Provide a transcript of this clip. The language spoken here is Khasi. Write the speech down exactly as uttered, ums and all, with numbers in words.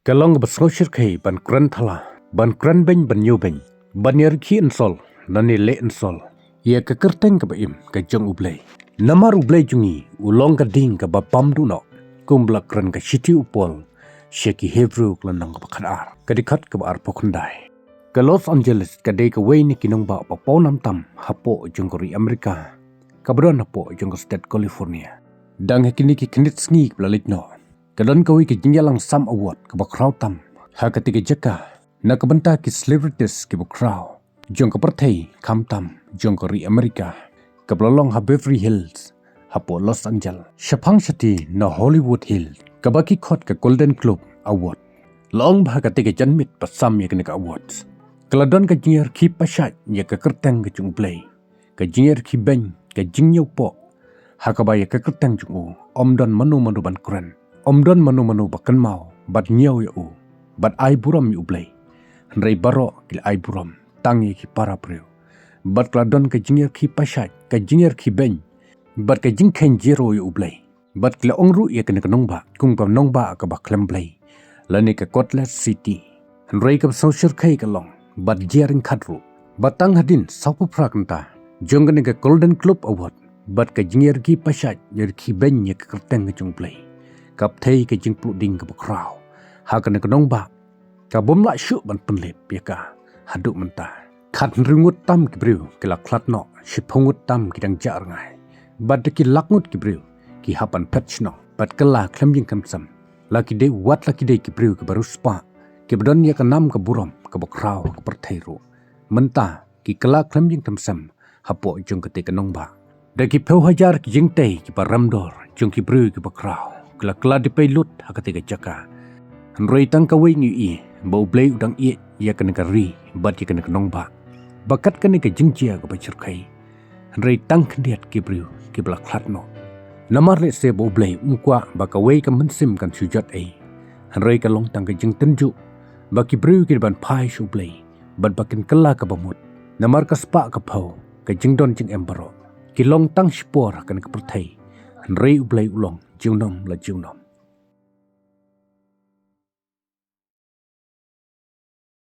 Ka long kaba sngewshyrkhei ban kren thala, ban kren beiñ, ban ñiew beiñ, ban ïarkhie insult, lane leh insult ïa ka kyrteng kaba im ka jong U Blei. Namar U Blei jong ngi u long ka dieng kaba bam duh noh, kumba la kren ka shithi u Paul sha ki Hebru ka lynnong kaba khatar, ka dkhot kaba arphew khyndai. Ka Los Angeles ka dei kawei na ki nongbah ba pawnam tam hapoh jong ka ri Amerika, kaba don hapoh jong ka state California. Dang ha kine ki khyndiat sngi kiba la leit noh, ka don kawei ka jingïalang sam award kaba khraw tam ha katei ka jaka na ka bynta ki celebrities kiba khraw jong ka pyrthei, khamtam jong ka ri Amerika, kaba la long ha Beverly Hills hapoh Los Angeles, shaphang shathie na Hollywood Hills, kaba ki khot ka Golden Globe Award. La ong ba ha katei ka janmiet ba sam ïa kane ka awards, ka la don ka jingïarkhie pashait ïa ka kyrteng ka jong U Blei, ka jingïarkhie beiñ, ka jingñiew poh, ha kaba ïa ka kyrteng jong u ym don mano mano ban kren, ym don mano mano ba kynmaw bad ñiew ïa u, bad ai burom ïa U Blei. Hynrei baroh ki la ai burom tang ïa ki para briew. Bad ka la don ka jingïarkhie pashait, ka jingïarkhie beiñ, bad ka jingkheiñ jero ïa U Blei. Bad ki la ong ruh ïa kane ka nongbah kum ka nongbah kaba khlem Blei, lane ka godless city. Hynrei kaba sngewshyrkhei ka long, bad jia ryngkat ruh, ba tang hadien sawphew phra kynta jong kane ka Golden Globe Award, bad ka jingïarkhie pashait, ïarkhie beiñ ïa ka kyrteng ka jong U Blei, ka pynthei ka jingpluh dieng kaba khraw ha kane ka nongbah, ka bym lah shuh ban pynlip ïa ka haduh mynta. Khathynriew ngut tam ki briew ki la khlad noh, shiphew ngut tam ki dang jah rngai, bad da ki lak ngut ki briew ki hap ban phet shnong bad kylla khlem ïing khlem sem. La ki dei, wat la ki dei ki briew kiba riewspah, kiba don ïa ka nam ka burom kaba khraw ha ka pyrthei ruh, mynta ki kylla khlem ïing khlem sem hapoh jong katei ka nongbah. Da ki phew hajar ki jingtei kiba rem dor jong ki briew kiba khraw ki la kylla dipei lut ha katei ka jaka. Hynrei tang kawei ngi ïohi, ba U Blei u dang ïeit ïa kane ka ri bad ïa kane ka nongbah, ba kat kane ka jingjia kaba shyrkhei, hynrei tang khyndiat ki briew kiba la khlad noh. Namar lehse ba U Blei um kwah ba kawei ka mynsiem kan shu jot ei, hynrei ka long tang ka jingtynjuh ba ki briew kin ban phai sha U Blei, bad ba kin kylla kaba mut. Namar ka spah ka phew, ka jingdon jingem baroh, ki long tang shipor ha kane ka pyrthei, hynrei U Blei u long junom la junom.